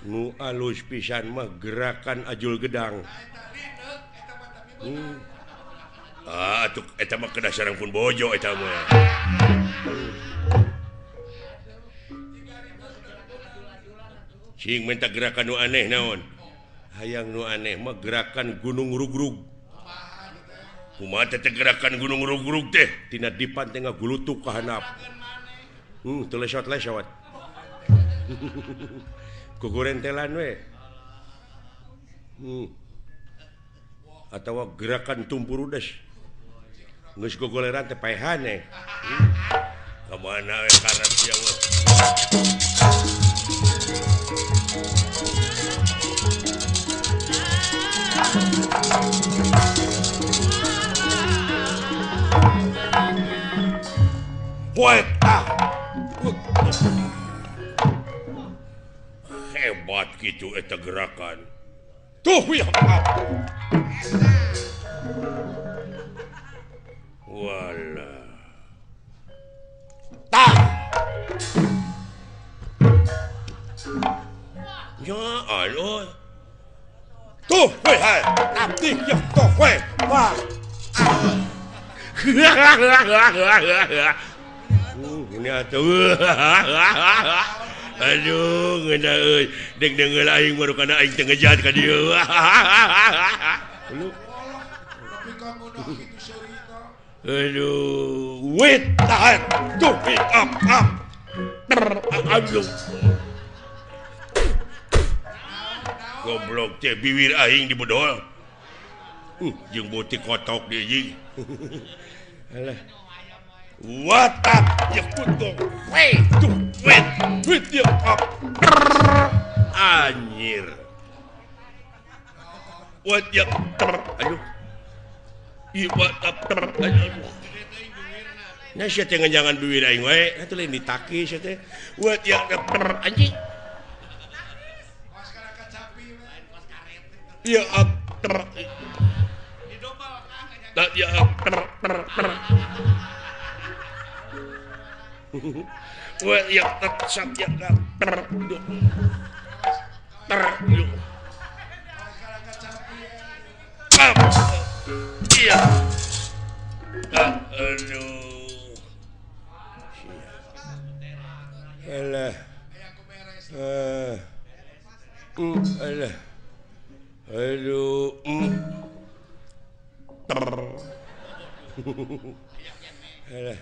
Nu alus pisan mah gerakan ajul gedang. Ah, atuh eta mah kedah sareng pun bojo eta mah. Cing minta gerakan nu aneh naon? Hayang nu aneh mah gerakan gunung rugrug. Kumaha teh gerakan gunung rugrug teh? Tina dipan teh ngagulutuk ka handap. Teu lesot-lesot. Kugurentelan we. Atawa gerakan tumpurudes. Geus gogoleran teh paehan eh. Ka mana we karep sia mah. Woi, ah. Hebat gitu eta gerakan. Tuh ya. Wala. Tah. Ya Allah. Tuh woi hai. Abdi ya tuh woi. Wah. Ini atuh. Aduh, ngeunah euy. Deg deungeul aing baru kana aing teu ngejat ka dieu. Aduh, wait, tahan. Tuh, up, up. Aduh. Goblok teh biwir aing dibedol. Jeung beuti kotok deui anjing. Alah. What up? Ya kutung. Wait, tuh, wait, wait, ya up. Anjir. What ya? Aduh. Ih, what up? Aduh. Nya sia teh ngejangan biwir aing wae, atuh lain ditaki sia teh. What ya? Anjing. Ya up. Ya wa ya tat ya ter ter iya. Aduh. Alah. Alah. Aduh. Alah.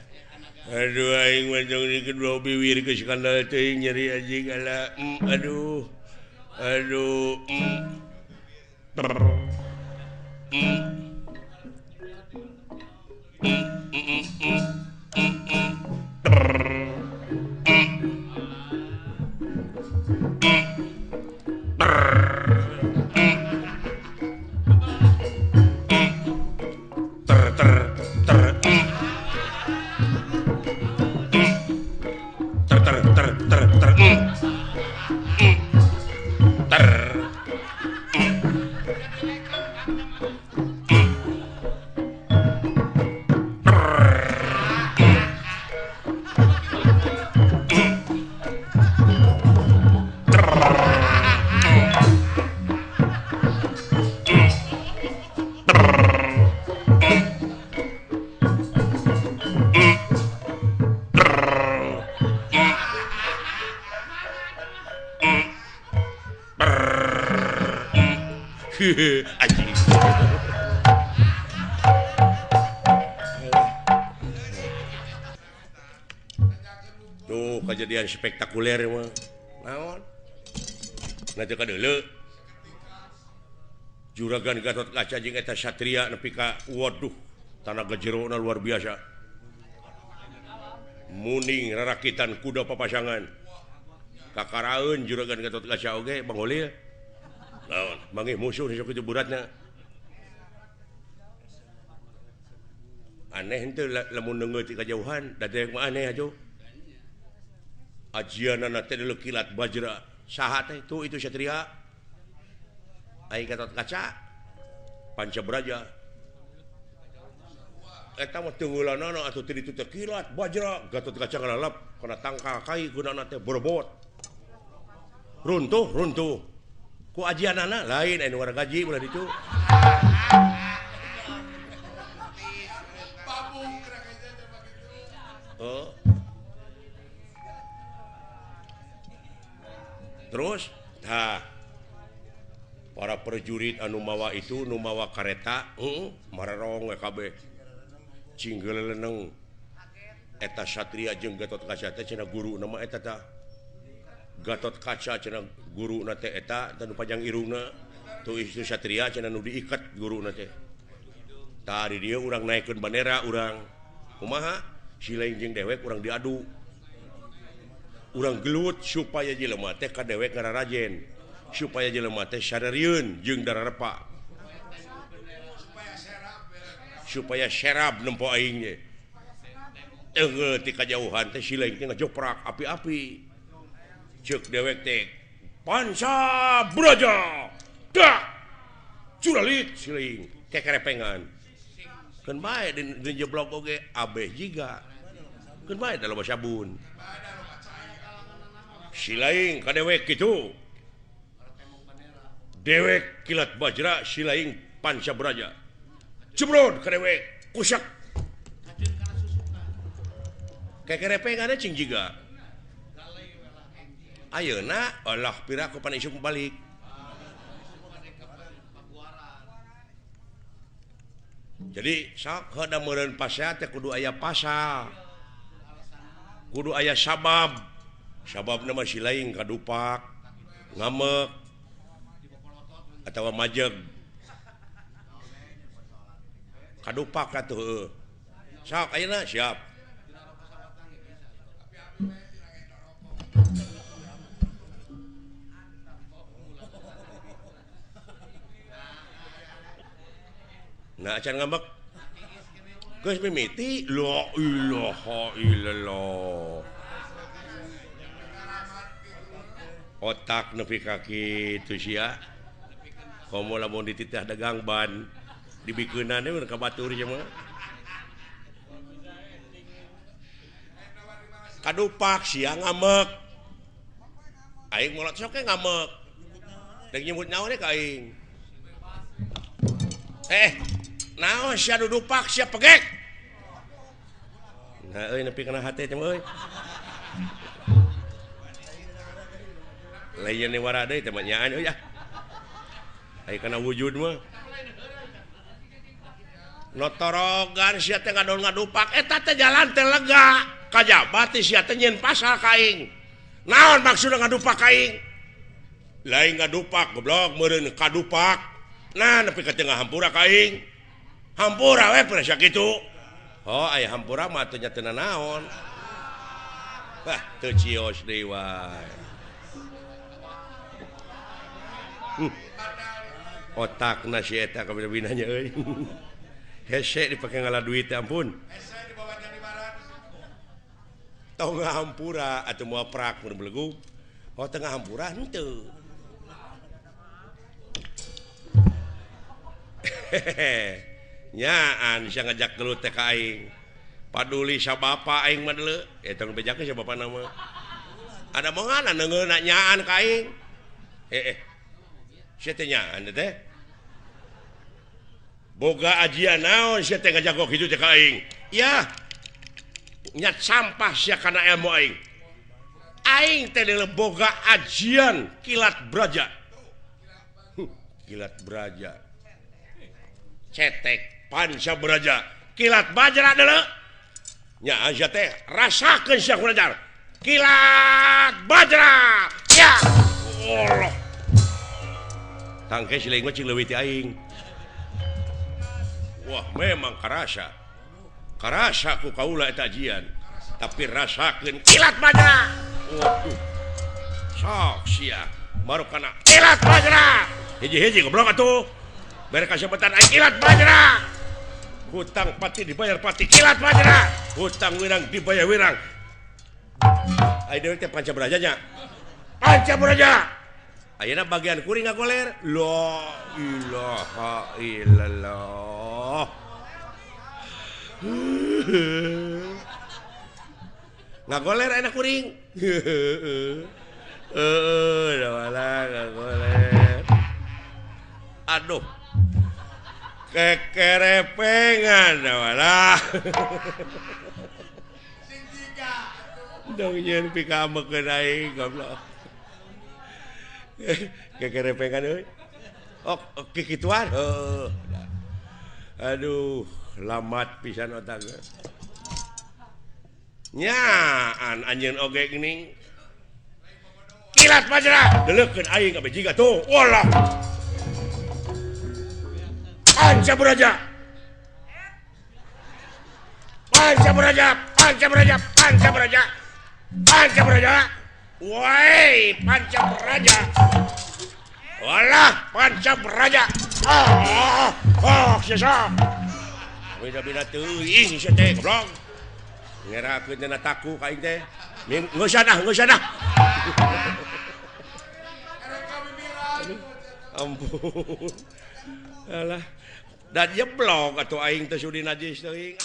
Aduh aing mah jong di kedua biwir geus skandal teuing nyeri anjing alah. Aduh. Aduh. Anjing. Tuh kejadian spektakuler mah. Naon? Nanti ka deuleu. Juragan Gatot Kaca jeung eta Satria nepi ka waduh, tanaga jerona luar biasa. Muning rarakitan kuda papasangan. Kakaraeun Juragan Gatot Kaca oge Bang Holil. Naon, manggih musuh sok kitu beratna. Aneh henteu lamun neungeut ti kajauhan, da teh mah aneh atuh. Ajianana teh deuleu kilat bajra. Saha teh tuh itu Satria. Aing Gatot Kaca Panca Braja. Eta mah teungeulanana atuh teu ditu teh kilat bajra, Gatot Kaca ngalalap kana tangkal kai gunana teh borbot. Runtuh, runtuh. Ku ajianana lain anu wargaji ulah ditu. Oh. Terus tah para prajurit anu mawa itu nu mawa kareta, mararong we kabeh. Cinggeleneng eta Satria jeung Gatot Kaca teh cenah guru nama eta tah. Gatot Kaca cenah guruna teh eta tanu panjang irungna tuh itu Satria cenah nu diikat guruna teh. Tah di dieu urang naikeun bandera urang. Kumaha? Si lain jeung dewek urang diadu. Urang gelut supaya jelema teh ka dewek ngararajen. Supaya jelema teh sadarieun jeung dararepa. Supaya serab nempo aing ge. Teunggeul ti kajauhan teh si lain teh ngajoprak api-api. Ceuk dewek teh Panca Braja. Dak. Curalit siling kekerepengan. Keun bae di jeblok oge abeh jiga. Keun bae da loba sabun. Silaing ka dewek kitu. Dewek kilat bajra silaing Panca Braja. Jebrod ka dewek kusak. Kekerepengan cing jiga. Ayeuna Allah pira ku pan isuk balik. Jadi sok heuda meureun pasea teh kudu aya pasal. Kudu aya sabab. Sababna mah si lain kadupak, ngamek atawa majeg. Kadupak atuh heueuh. Sok ayeuna siap. Nah, acan ngambek. Geus mimiti la ilaha illallah. Otak nepi ka kitu sia. Komo lamun dititah dagang ban. Dibikeunana mun ka batur sia mah. Kadupak sia ngamek. Aing molot sok ge ngamek. Deuk nyebut naon ka aing. Naon sia dudupak sia pegek. Nah euy nepi kana hate teh euy. Lain ni wara deui teh mah nyaan euy ah. Aya kana wujud mah. Notorogan sia teh ngadon ngadupak eta teh jalan teh lega. Kajaba teh sia teh nyieun pasal ka aing. Naon maksudna ngadupak ka aing? Lain ngadupak goblok meureun kadupak. Nah nepi ka tengah hampura ka aing. Hampura we pernah sakitu. Oh aya hampura mah teu nya teu nanaon. Wah teu cios deui wae. Otakna si eta kabina-binanya euy. Hese dipake ngala duit ampun. Hese dibawa jadi barat. Tong hampura atuh moal prak mun belegug. Oh tengah hampura henteu. Nyaan sia ngajak gelut teh ka aing. Paduli sa bapa aing mah deuleu. Eta nu bejakeun sa bapana mah. Ada mongana neungeuna nyaan ka aing. Sia teh nyaan teh. Boga ajian naon sia teh ngajago kitu teh ka aing. Yah. Nyat sampah sia kana ilmu aing. Aing teh deuleu boga ajian kilat braja. Kilat braja. Cetek panca braja. Kilat bajra deuleu. Nya sia teh rasakeun sia kurajar. Kilat bajra. Ya. Allah. Tangke si leung mah cing leuwih ti aing. Wah, memang karasa. Karasa ku kaula eta ajian. Tapi rasakeun kilat bajra. Waduh. Sok sia. Baru kana kilat bajra. Hiji-hiji goblok atuh. Bere kasebetan aing kilat bajra. Hutang pati dibayar pati kilat bajra. Hutang wirang dibayar wirang. Aing deui teh panca braja nya. Panca braja. Ayeuna bagian kuring ngagoler. La ilaha illallah. Ngagoler ayeuna kuring. Heueuh, da ngagoler. Aduh. Kekerepengan walah. Sing jiga. Dong nyeun pikamekeun aing goblok. Kekerepengan euy. Oh, kikituan. Heuh. Aduh, lamat pisan otak. Nyaan anjeun oge geuning. Kilat bajra, deleukeun aing ka jiga tuh. Walah. Panca braja. Panca braja, panca braja, panca braja. Panca braja. Woi, panca braja. Walah, panca braja. Ah, oh, sesa. Beda-beda teuing sia teh goblok. Ngerakeun dina taku ka aing teh. Ngeusan ah, ngeusan ah. Ampun. Alah. Dan jeblok atuh aing teh sudi najis teuing.